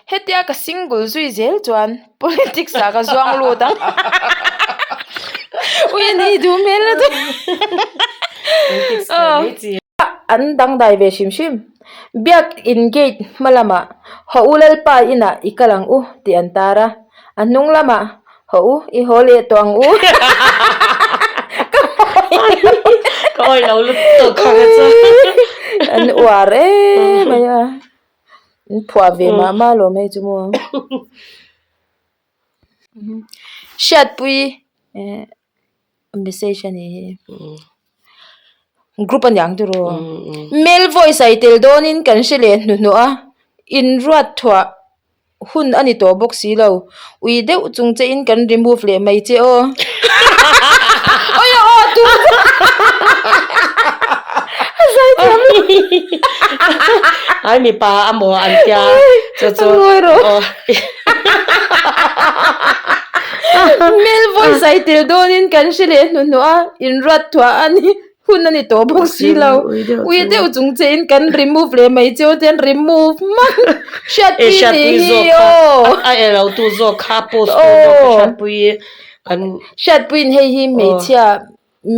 Hetia ka single zui zel chuan politics ah ka zuang lut ang. Ui a ni duh hmel na chu. Politics kher mai chi. An dangdai ve hrim hrim. Biak in gate hma lamah Haw u Lalpa inah i kal ang u tih an tar a. A hnung lamah Haw u i haw leh tawh ang u. Ka awi lo lutuk kha ka chu. An uar em mai a. An phuah ve mah mah alawm hei chu maw. Hriatpui eh message a ni hi. Group a niang tiraw. Male voice a i tel dawnin kan hre leh hnuhnawh a, inruat thuah Hun a ni tawh bawk si lo. Ui deuh chung che in kan remove leh mai che aw. Oi a aw tu chu. A zai thiam lo. Ai mipa a maw an tia chu chu. Ngawi rawh. Male voice ai tel dawnin kan hre leh hnuhnawh a, inruat thuah a ni. Hun a ni tawh bawk si lo. Ui deuh chung che in kan remove leh mai cheu chuan remove hmak. Hriatpui ni hi aw. A e lo tu zawk kha post tu zawk kha hriatpui an. Hriatpui in hei hi hmeichhia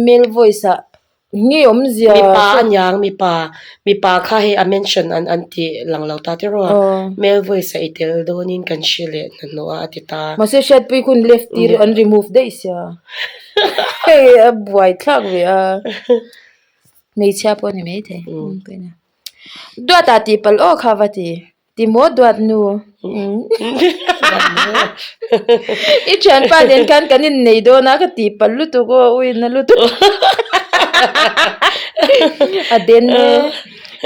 male voice ah nge awmzia. Mipa a niang mipa mipa kha hei a mention an an ti lang lo ta tiraw. Male voice ah i tel dawn in kan hre leh hnahnawh a a ti ta. Mahse hriatpui khun left tir an remove daih sia. Hei a buai thlak ve a hmeichhia pawh a ni maithei duat ah tih palh aw kha va ti ti maw duat nu i thianpa nen khan kan innei dawn a ka tih palh lutuk aw u in a lutuk a den e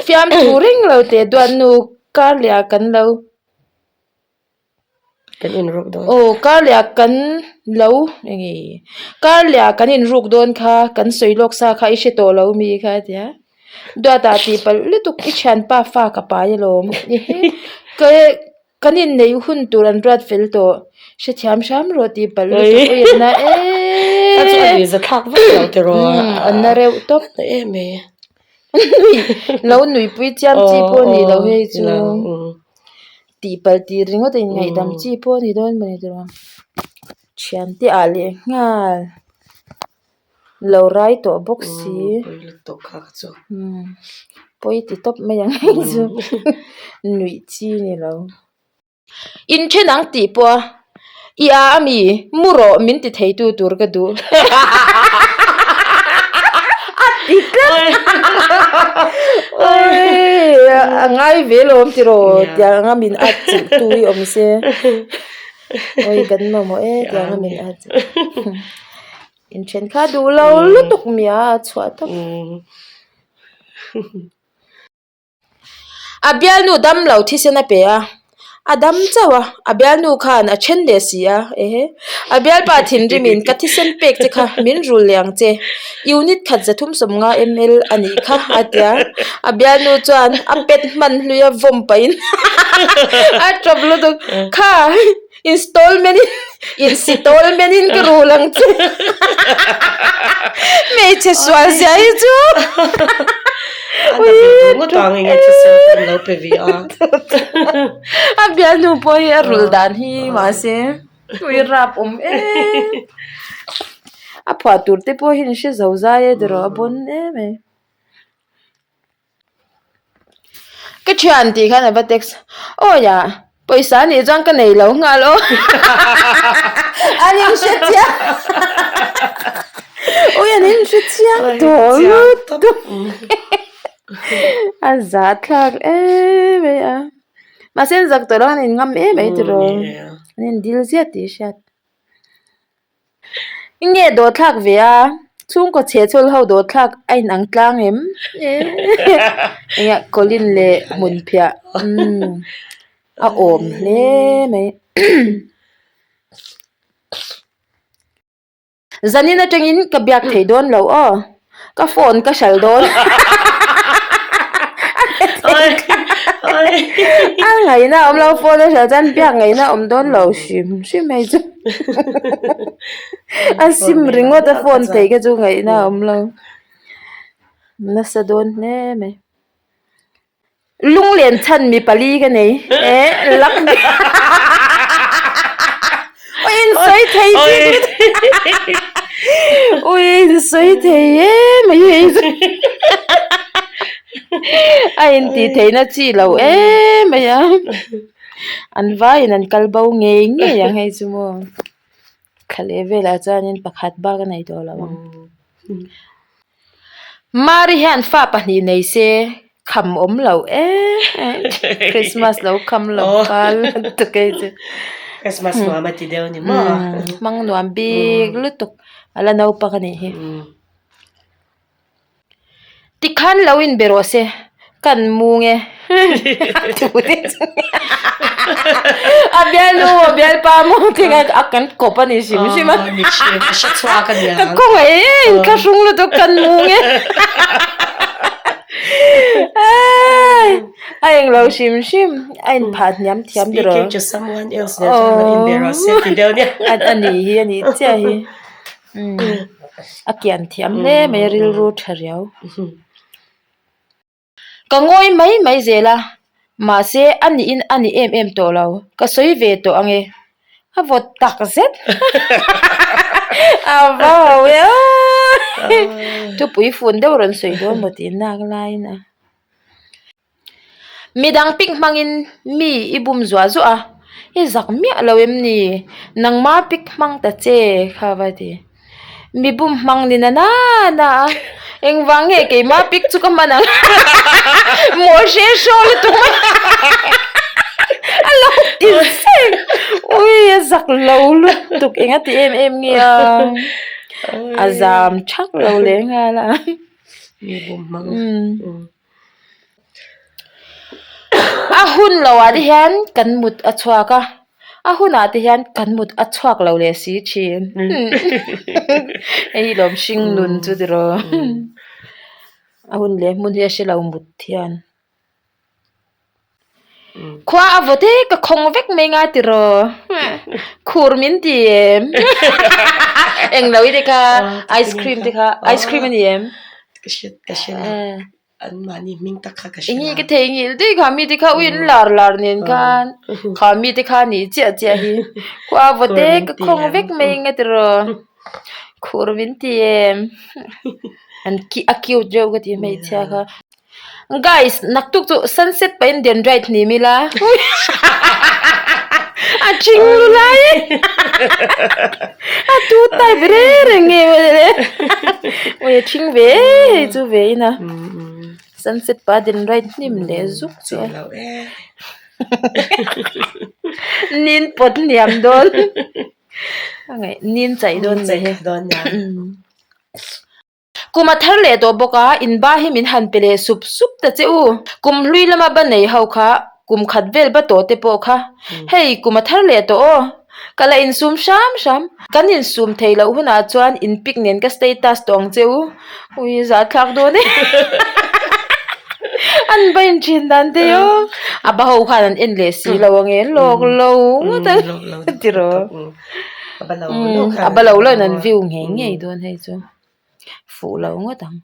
fiamthu reng lo teh duat nu kar leh ah kan lo. Kan inruk dawn. Aw kar leh ah kan lo enge kar leh ah kan inruk dawn kha kan sawi lawk sa kha i hre tawh lo mi kha a ti a duat ah tih palh lutuk i thianpa fa ka pai alawm ka kan inneih hun tur an ruat fel tawh hrethiam hram rawh tih palh lutuk a inna eee A chu a nuih zathlak vak lo tiraw a na reuh tawp em e lo nuihpui chiam chi pawh a ni lo hei chu. Tih palh tih ringawt a inngaihdam chi pawh a ni dawn mawni tiraw thiante ah leh nghal lo rai tawh bawk si pawi ti tawp mai ang hei chu nuih chi a ni lo inthen ang tih pawh a i a ami mu rawh min ti thei tu tur ka duh a ti tlat awii a ngai ve lawm tiraw tiang anga min at chilh tu hi awm se awii kan mamawh e tiang anga min at chilh inthen kha duh lo lutuk mia a chhuah tawp. A bialnu damlo thisen a pe a, a dam chauh a, a bialnu khan a then leh si a, ehe, a bialpa thinrimin ka thisen pek che kha min rul leh ang che, unit khat 350 ml a nih kha a ti a, a bialnu chuan a pet hman hlui a vawm pahin a tawp lutuk kha. Installment in insitallment in ka rul ang che hmeichhe sual zia hi chu a bialnu pawh hi a rul dan hi mahse ui rap awm em a phuah tur te pawh hi an hre zo zai e tiraw a bawn em mai. Ka thian tih khan a va text awi ah pawisa a nih chuan ka nei lo nghal aw an in hre chiang ui an in hre chiang tawh lutuk a zah thlak em mai a mahse an zak tawh lo an in ngam em mai tiraw an in dil ziah tih a hriat. Nge dawhthlak ve a, chhungkaw chhe chhawl ho dawhthlak a inang tlang em? Enge Colin leh Hmunphiah umm a awm hle mai. Zanin atangin ka biak thei dawn lo aw. Ka phone ka hral dawn. A ngaihna a awm lo phone a hral chuan biak ngaihna a awm dawn lo hrim hrim hei chu. A sim ringawt a phone theih kha chu ngaihna a awm lo. Nasa dawn hle mai. Lunglen chhan mi pali ka nei e lak Ui in sawi thei bik Ui in sawi thei em mai hei chu A in tih theihna chi lo em mai a An vaiin an kal bo ngei ngei ang hei chu maw Thla leh velah chuanin pakhat bak a nei tawh lo ang. Mari hian fa pahnih nei se kham awm lo em Christmas lo kham lo fal lutuk hei chu. Christmas nuam a ti deuh ni maw. Hmang nuam bik lutuk a la naupang a nih hi. Tikhan lo inbe rawh se kan mung e a bialnu a bialpa maw te kha a kan kawp a ni hrim hrim a ka khawngaih e inthlahrung lutuk kan mung e a englo hrim hrim a inphah hniam thiam tiraw a nih hi a nih chiah hi. A kian thiam hle mai a rilru tha riau. Ka ngawi mai mai zel a, mahse a niin a ni em em tawh lo, ka sawi ve tawh ang e. A vawt tak zet. A va ho e aw. Thupui fun deuh rawn sawi dawn maw tih nak laiin a. Midang pik hmangin mi i bum zuah zuah a, i zak miah lo em ni? Nangma pik hmang ta che kha va ti. Mi bum hmang ni na na na a, engvang nge keima pik chu ka hman ang maw hre hraw lutuk mai a lo ti sek ui a zak lo lutuk eng a ti em em nge a, a zam thak lo leh nghal a. Mi bum hmang. A hun lo ah te hian kan mut a chhuak a, a hunah te hian kan mut a chhuak lo leh si thin. Hei hi lawm hring nun chu tiraw. A hun leh hmun hi a hre lo mut hian. Khua a vawt e ka khawng vek mai nga tiraw. Khur min ti em. Englo i te kha ice cream te kha ice cream a ni em. Ka hre ka hre lo. An mahni hming tak kha ka hre lo. Enge ka thei ngil daih kha mi te kha ui an lar lar nen khan kha mi te kha nih chiah chiah hi. Khua a vawt e ka khawng vek mai nga tiraw. Khur min ti em. An a cute reuh ka ti hmeichhia kha. Guys, naktuk chu sunset pahin dendrite hnim ila. A ching lu lai e. A tu type re reng nge maw le. Ui a ching ve hei chu ve in a. Sunset pah dendrite hnim leh zuk chu a. Nin pawt hniam dawn. A ngaih nin chaih dawn ni he. Kum a thar leh tawh bawk a, in ba hi min han pe leh sup sup ta che u. Kum hlui lama ba nei ho kha kum khat vel ba tawh te pawh kha hei kum a thar leh tawh aw. Ka la insum hram hram. Kan insum thei loh hunah chuan in pic nen ka status tawh ang che u. Ui zahthlak dawn e. An ba inthin dan te aw. A ba ho khan an en leh si lo ange lawk lo ngawt a tiraw. A ba lo lo in an view ngei ngei dawn hei chu fuh lo ngawt ang.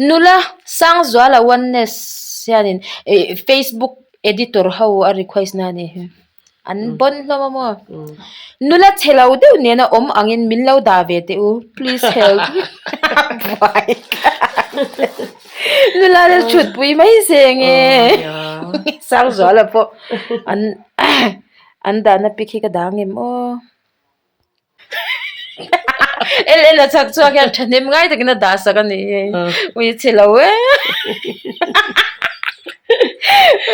Nula Sangzuala oneness hianin ih facebook editor ho a request na a nih hi an bawn hlawm a maw nula chhe lo deuh nena awm angin min lo dah ve teh u please help buai nula la thut pui mai se nge Sangzuala pawh an. An dahna pic hi ka dang em aw. LN a chak chhuak hian thahnem ngai takin a dah sak a ni hei. Ui chhe lo e.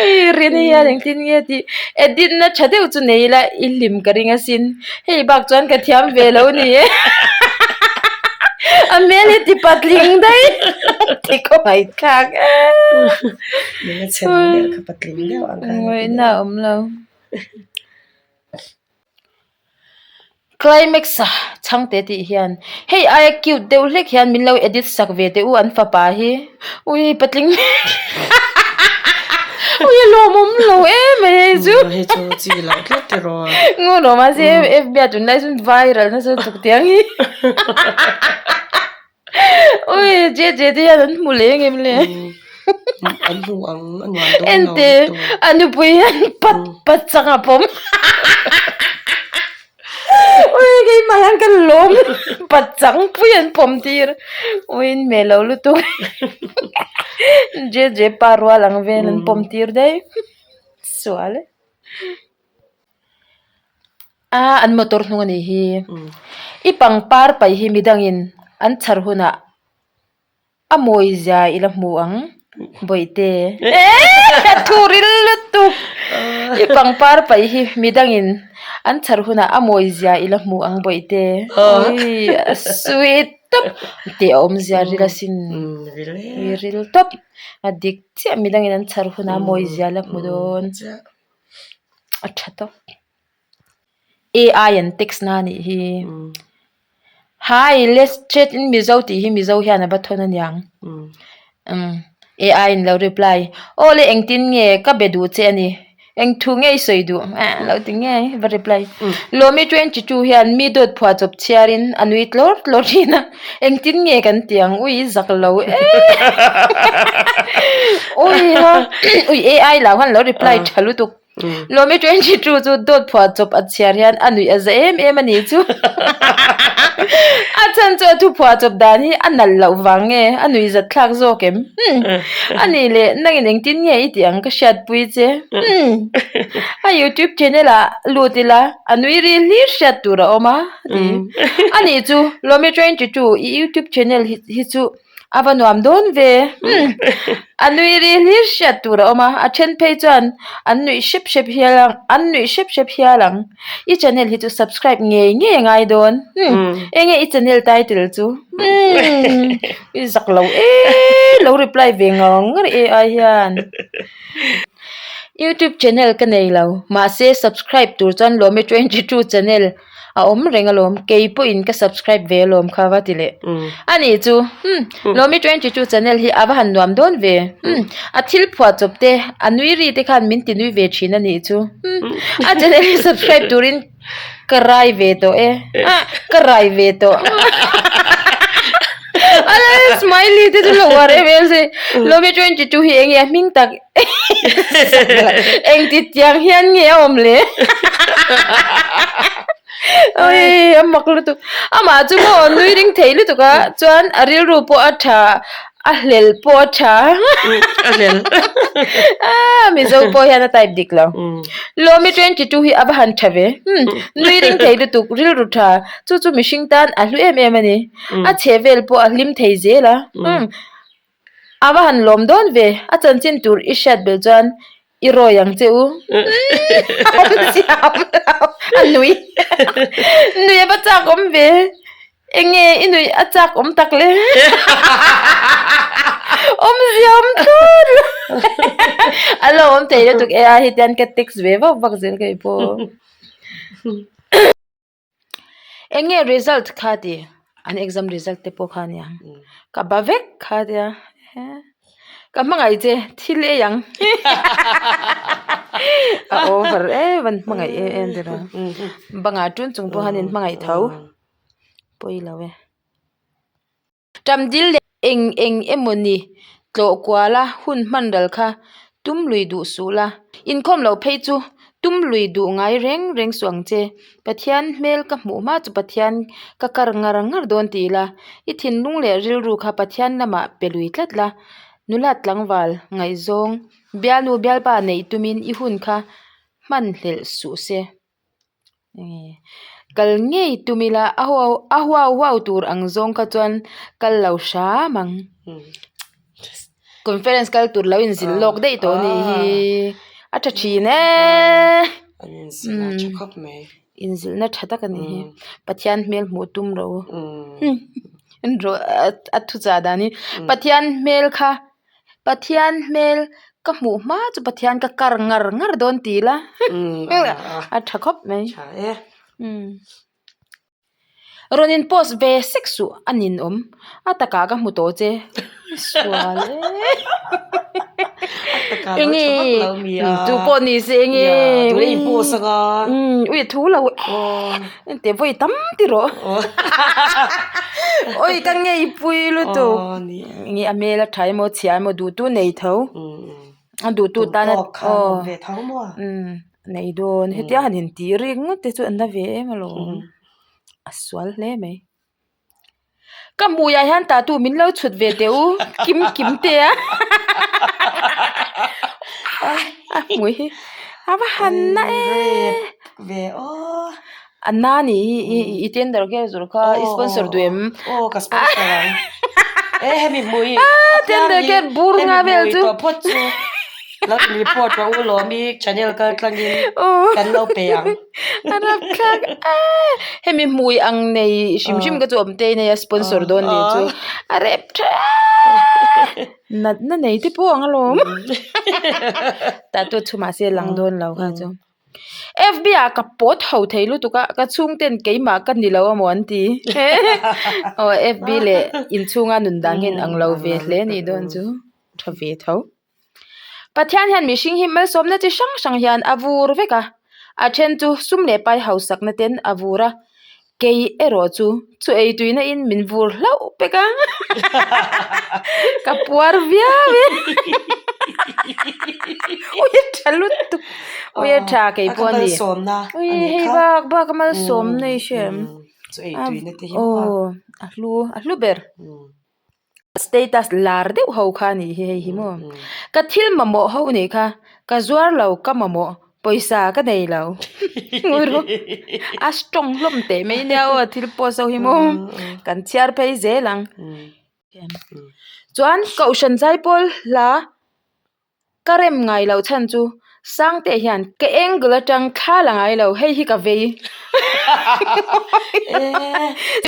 Ui rin hian engtin nge tih edit na tha deuh chu nei ila i hlim ka ring asin. Hei bak chuan ka thiam ve lo ni e. A hmel hi ti patling daih ti khawngaihthlak e. Nula chhe lo deuh kha patling deuh ang khan a ti Ngawihna a awm lo. Climax a chhangte tih hian hei aia cute deuh hlek hian min lo edit sak ve teh u an fapa hi ui patling ui a lawmawm lo em mai hei chu hei chu chi loh tlat tiraw ngaw lo mahse F_B ah tunlai chuan viral nasa lutuk tiang hi ui J J te hian an hmu leh em le. An hmu ang a nuam dawn lo Ente a nupui hian pat pat chang a pawm. Ui keimah hian ka lawm pat chang pui an pawm tir. Ui in hmel lo lutuk. JJ pa rual ang vel an pawm tir daih. Sual e. A an motor hnung a nih hi. I pangpar paih hi midangin an chhar hunah A mawi zia i la hmu ang bawihte. Eee a thu ril lutuk. I pangpar paih hi midangin an chhar hunah a mawi zia i la hmu ang bawihte. Ui a sweet tawp. Tih a awmzia ril asin. I ril tawp. A dik chiah midangin an chhar hunah a mawi zia la hmu dawn. A tha tawp. AI an text na anih hi. Hi let's chat in Mizo tih hi Mizo hian a va thawn aniang. Umm AI in lo reply aw le engtin nge ka be duh che ani eng thu nge i sawi duh eh lo ti nge va reply. Lawmi 22 hian mi dawt phuah chawp chhiar in a nui tlawr tlawr thin a engtin nge kan ti ang ui i zak lo e ui ha ui AI lah khan lo reply tha lutuk. Lawmi 22 chu dawt phuah chawp a chhiar hian a nuih a za em em a nih chu. A chhan chu a thu phuah chawp dan hi a nalh loh vang nge a nuih zat thlak zawk em? A nih leh nangin engtin nge i tih ang ka hriatpui che? A youtube channel ah lut ila a nui ri hlir hriat tur a awm a ti. A nih chu Lawmi 22 i youtube channel hi chu A va nuam dawn ve. A nui ri hlir hriat tur a awm a, a then phei chuan an nuih hrep hrep hial ang, an nuih hrep hrep hial ang. I channel hi chu subscribe ngei ngei a ngai dawn. Enge i channel title chu? I zak lo e, lo reply ve ngar ngar AI hian. Youtube channel ka nei lo, mahse subscribe tur chuan Lawmi 22 channel a awm reng alawm kei pawhin ka subscribe ve alawm kha va ti leh a nih chu umm Lawmi 22 channel hi a va han nuam dawn ve umm a thil phuah chawp te a nui ri te khan min ti nui ve thin a nih chu umm a channel hi subscribe turin ka rai ve tawh e ah ka rai ve tawh a smiley te chu lo uar em em se Lawmi 22 hi eng nge a hming tak Engti tiang hian nge a awm le? Oi, a mak lutuk. Amah chu maw nui ring thei lutuk a, chuan a rilru pawh a tha, a hlel pawh a tha. A hlel. Ah, Mizo pawh hian a type dik lo. Lawmi 22 hi a va han tha ve. Nui ring thei lutuk, rilru tha. Chu chu mihring tan a hlu em em a ni. A chhe vel pawh a hlim thei zel a. A va han lawm dawn ve, a chanchin tur i hriat belh chuan i rawi ang che u. A nui nui a va chak awm ve, enge i nuih a chak awm tak le awmzia awm thlawt lo a lo awm thei lutuk e a hetiang ka text ve vak vak zel kei pawh. Eng nge result kha ti an exam result te pawh kha a nia ka ba vek kha tia ka hmangaih che thil ei ang a over em an hmangaih em em te pawh bangah tun chung pawh hian in hmangaih tho pawi lo e. Ṭamdil leh eng eng emaw ni tlawh kuala hun hman ral kha tum lui duh suh la. Inkhawm loh phei chu tum lui duh ngai reng reng suh ang che. Pathian hmel ka hmuh hma chu Pathian ka kar ngar ngar dawn ti ila, i thinlung leh rilru kha Pathian lamah pe lui tlat la. Nula tlangval ngaihzawng bialnu bialpa neih tumin i hun kha hman hlelh suh se. Kal ngei tum ila a huau a huau huau tur ang zawng kha chuan kal lo hram ang conference kal tur lo inzilh lawk daih tawh a nih hi a tha thin e inzilhna tha tak a nih hi Pathian hmel hmuh tum rawh u a thuchah dan hi Pathian hmel kha. Pathian hmel ka hmuh hma chu Pathian ka kar ngar ngar dawn ti ila a tha khawp mai rawn in post ve sek suh a ninawm a takah ka hmu tawh che sual e. Enge tu pawh ni se enge ui thu lo ente vawi tam ti rawh oi ka ngei pui lutuk enge a hmel a tha emaw chhia emaw duh tu nei tho a duh tu tan a aw nei dawn hetia han intih rik ngawt te chu an la ve em alawm a sual hle mai. Ka hmuiah hian tattoo min lo chhut ve teh u kim kim te a a hmui hi a va han na e ve aw a na ni hi i tender vel zawrh kha i sponsor duh em aw ka sponsor ang e hemi hmui tender vel bur nga vel chu tawh phawt chu lo in report rawh u lawmi channel kal tlangin kan lo pe ang. A rapthlak a hemi hmui ang nei hrim hrim ka chu awm te nei a sponsor dawn ni chu a rep tha natna nei te pawh ang alawm tattoo chhum ah se lang dawn lo kha chu F_B ah ka pawt ho thei lutuk a ka chhungten keimah ka ni lo amaw an ti aw F_B leh inchhunga nun dan hi a inang lo ve hle a nih dawn chu tha ve tho. Pathian hian mihring hi malsawmna chi hrang hrang hian a vur vek a, a then chu sum leh pai hausakna ten a vur a, kei erawh chu chu ei tuina in min vur hlauh pek a, ka puar viau e ui a tha lutuk ui a tha kei pawh a ni ui hei bak bak a malsawmna i hria em aw a hlu a hlu ber. Status lar deuh ho kha a nih hi hei hi maw ka thil mamawh ho nih kha ka zuar lo ka mamawh pawisa ka nei lo a strong hlawm teh mai nia aw thil post ho hi maw kan chhiar phei zel ang chuan kohhran zaipawl hla. Ka rem ngai loh chhan chu Sangte hian ka angle atang thla la ngai lo hei hi ka vei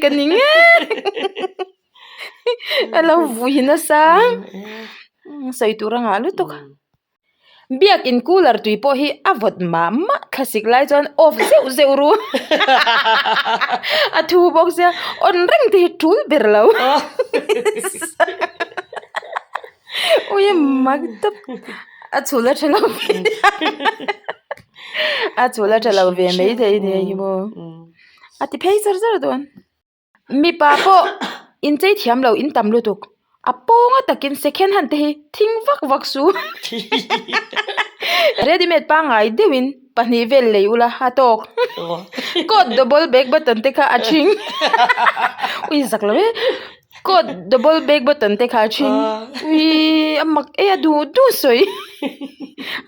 ka ni ngei a lo vui nasa sawi tur a ngah lutuk biakin cooler tui pawh hi a vawt mah mah thlasik lai chuan off zeuh zeuh ru a thu bawk sia on reng te hi tul ber lo. Ui mak tawp a chhul a tha lo ve a chhul a tha lo ve mai thei a ni hei hi maw a ti phei char char dawn mipa pawh inchei thiam lo in tam lutuk a pawnga takin second hand te hi thing vak vak suh ready made pangngai deuhin pahnih vel lei ula a tawk coat double back button te kha a thing ui zak lo e. Coat double back button te kha a then uii a mak e a duh duh sawi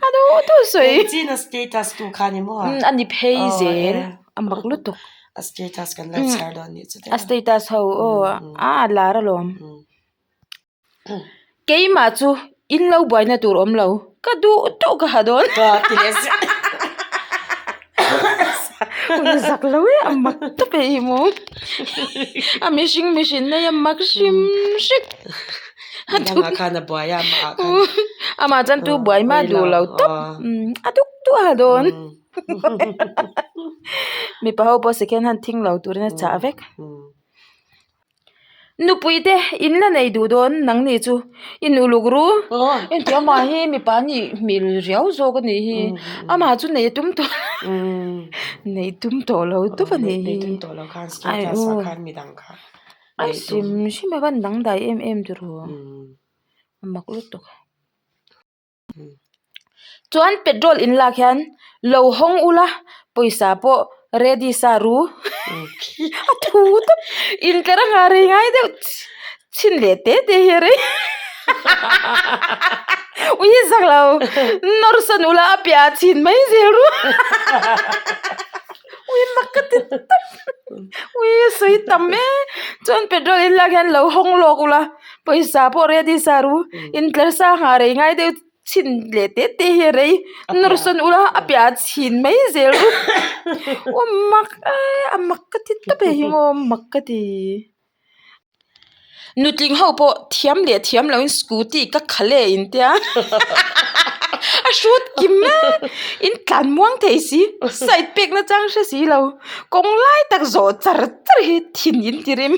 a duh duh sawi. Engchina status tu kha ni maw? A ni phei zel a mak lutuk. A status kan lo chhiar dawn nih chu a status ho aw a lar alawm. Keimah chu in lo buaina tur awm lo ka duh duh ka ha dawn. Zak lo e a mak tawp e hi maw a mihring mihrin nei a mak hrim hrim amah khan a buai a amah khan amah chuan tu buai mah duh lo tawp a duk duh a ha dawn mipa ho pawh second hand thing lo turin a chah vek. Nupui te in la nei duh dawn nang ni chu in uluk ru engti amah hi mipa nih hmel riau zawk a nih hi amah chu nei a tum tawh nei tum tawh lo tawp a nih hi a hrim hrim a van dangdai em em tiraw a mak lutuk. Chuan petrol in lak hian lo hawng ula pawisa pawh ready sa ru a thu tawp intlar a nghah rei ngai deuh chhin leh te te hi a rei ui zak lo nawr sawn ula a piah ah chhin mai zel ru ui mak ka ti tawp ui a sawi tam e chuan petrol in lak hian lo hawng lawk ula. Pawisa pawh ready sa ru intlar sa nghah rei ngai deuh chhin leh te te hi a rei nawr sawn ula a piah ah chhin mai zel ru aw mak e a mak ka ti tawp e hi maw mak ka ti nutling ho pawh thiam leh thiam loin scooty ka khalh e in tia. A hrut kim e, in tlan muang thei si, side pek na chang hre si lo, kawng lai tak zawh char char hi thin in ti rim.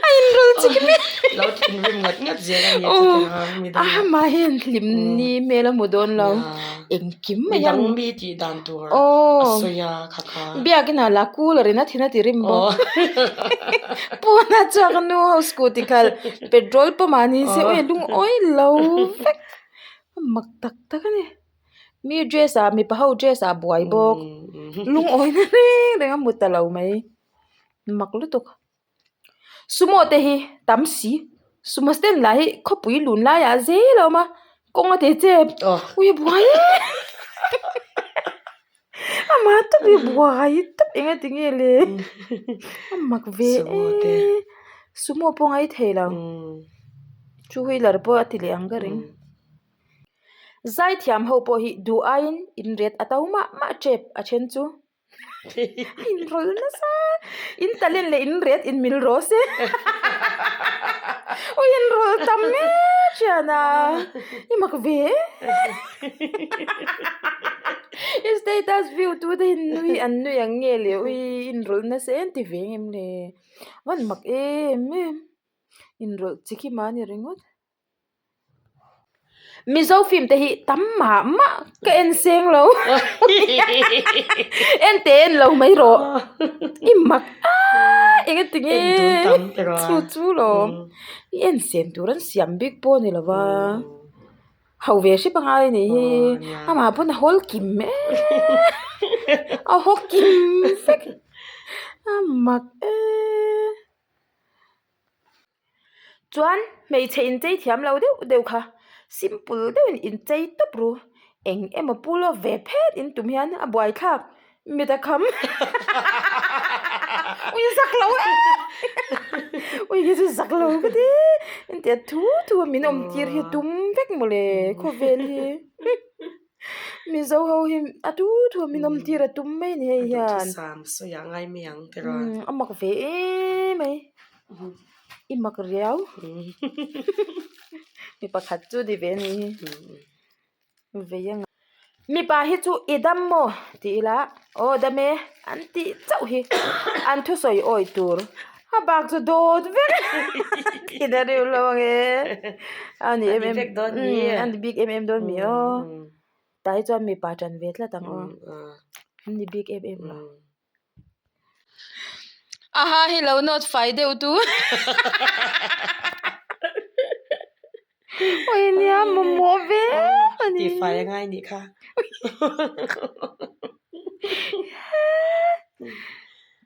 A inrawl chi kim e. Lo thinrim ngat ngat zel a ni a chutiang a mi dang. A mahin hlim ni hmel a hmu dawn lo, engkim mai a. Midang mi tih dan tur a sawi a kha kha. Biakina la cooler in a thin a ti rim bawk. Puna chuak a nu ho scooty khalh petrol pump ah ni se ui a lungawi lo vek a mak tak tak a ni mi dress ah mipa ho dress ah a buai bawk lungawi na reng reng a hmu ta lo mai mak lutuk sumo te hi tam si sumo stand lah hi khawpui lun laiah zel a awm a kawng a ti chep ui a buai em. Amah tawp hi buai tawp eng a ti nge le a mak ve e sumo pawh ngai thei lo two wheeler pawh a ti leh ang ka ring zaithiam ho pawh hi duh aiin in ret a to mah mah tep a then chu a inrawlh nasa in talent leh in ret in mil rawh se aw inrawlh tam em thiana i mak ve em. I status view tu te hi nui an nui ang nge le ui inrawlh nasa em ti ve em le van mak em em inrawlh chi khi mah a ni ringawt Mizo film te hi tam mah mah ka en seng lo en teh en lo mai rawh i mak a eng ati nge chu chu lawm i en sen tur an siam bik pawh a ni lo va. Ho ve hrep a ngai a nih hi amah pawn a hawl kim em a haw kim vek a mak em chuan hmeichhe inchei thiam lo deuh deuh kha simple deuhin inchei tawp ru eng emaw pull off ve phet in tum hian a buaithlak. Mit a kham ui zak lo e ui hi chu zak lo ka ti engtia thu thu a min awm tir hi tum vek mawle khawvel hi mizo ho hi a tu thu a min awm tir a tum mai a ni hei hian a mak ve em mai i mak riau mi pakhat chu ni ve a ni hi. Vei anga mipa hi chu i dam maw tih ila aw dam e an tih chauh hi an thusawi awi tur a bak chu dawt vek tih a reuh lo ang e a ni em em a ni bik em em dawn mi aw tah hi chuan mipa tan ve tlat ang aw an ni bik em em lo. Aha hi lo nawt fai deuh tu Ui nia mamawh ve a ni. Tih fai a ngai nih kha.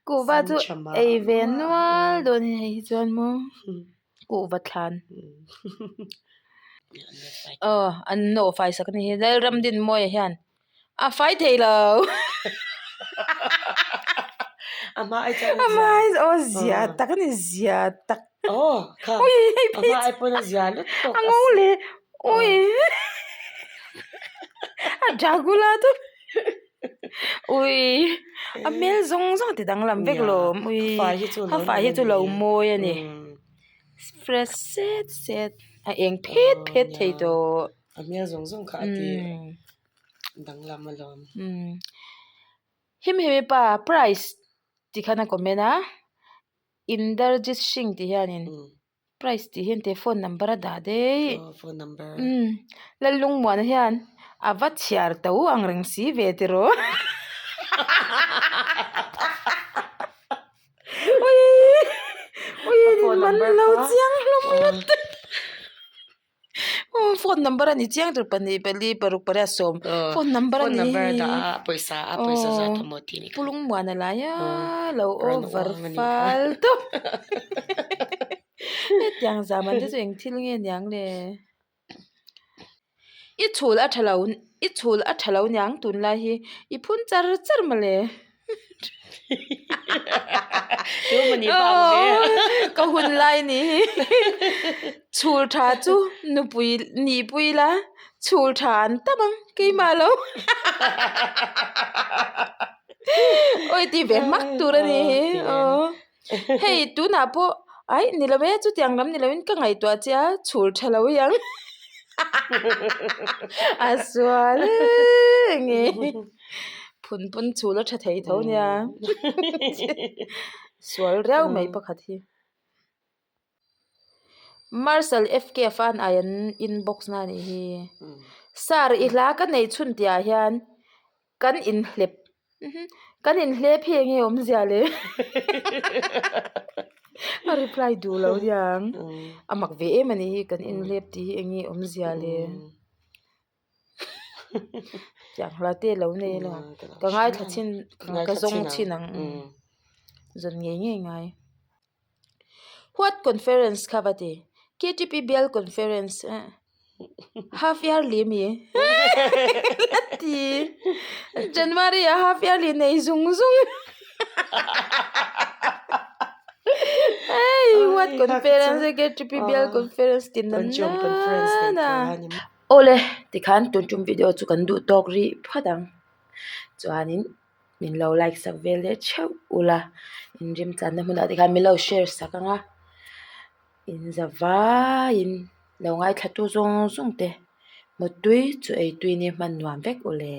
Kuhva chu ei ve nual dawn a ni hei hi chuan maw kuhva thlan. Aw an nawh fai sak a ni hi Lalramdinmawia hian. A fai thei lo. A hma ai chuan a zia. A hma ai aw zia tak a ni zia tak. Aw kha. Ui hei A hma ai pawn a zia lutuk. A ngo le. Ui. A Dracula chu. Ui. A hmel zawng zawng a ti danglam vek lawm. Ui. A fai hi chu A fai hi chu lo mawi a ni. Fresh set set. A eng phet phet thei tawh. A hmel zawng zawng kha a ti danglam alawm. Him hemi pa price tih khan a comment a Inderjit Singh tih hianin price tih hian te phone number a dah daih phone number Lalungmuana hian a va chhiar to ang reng si ve tiraw. Ui ui man lo chiang hlawm lutuk. Aw phone number a ni chiang tur pahnih pali paruk pariat sawm phone number a ni phone number a dah a pawisa a pawisa zat a maw tih a ni kha Pulungmuana lai a lo over fal tawp hetiang zam an te chu eng thil nge niang le i chhul a tha lo i chhul a tha lo niang tunlai hi i phun char char mawle. Ka hun lai ni hi chhul tha chu nupui nihpui la chhul tha an tam ang keimah lo awi ti ve hmak tur a ni hi aw hei tunah pawh aih ni lo e chutiang lam ni loin ka ngaihtuah che a chhul tha lo hi ang. A sual nge phun pawn chhul a tha thei tho nia sual riau mai pakhat hi. Marshal FK fan ai an inbox na anih hi. Sir i hla ka nei chhun tih ah hian kan inhlep kan inhlep hi enge awmzia le a reply duh lo hian a mak ve em anih hi kan inhlep tih hi enge awmzia le tiang hla te lo nei ila ka ngaithla chhin ka zawng chhin ang zawn ngei ngei ngai. What conference kha va ti? KTP bial conference eh half yearly mi la ti January ah half yearly nei zung zung hei what conference KTP bial conference ti na na na awle tikhan tun tum video chu kan duh tawk rih phawt ang chuanin. Min lo like sak vel leh theuh ula in remchanna hmunah te khan min lo share sak ang a in za vaiin lo ngaithla tu zawng zawng te mutui chu ei tui ni hman nuam vek ule.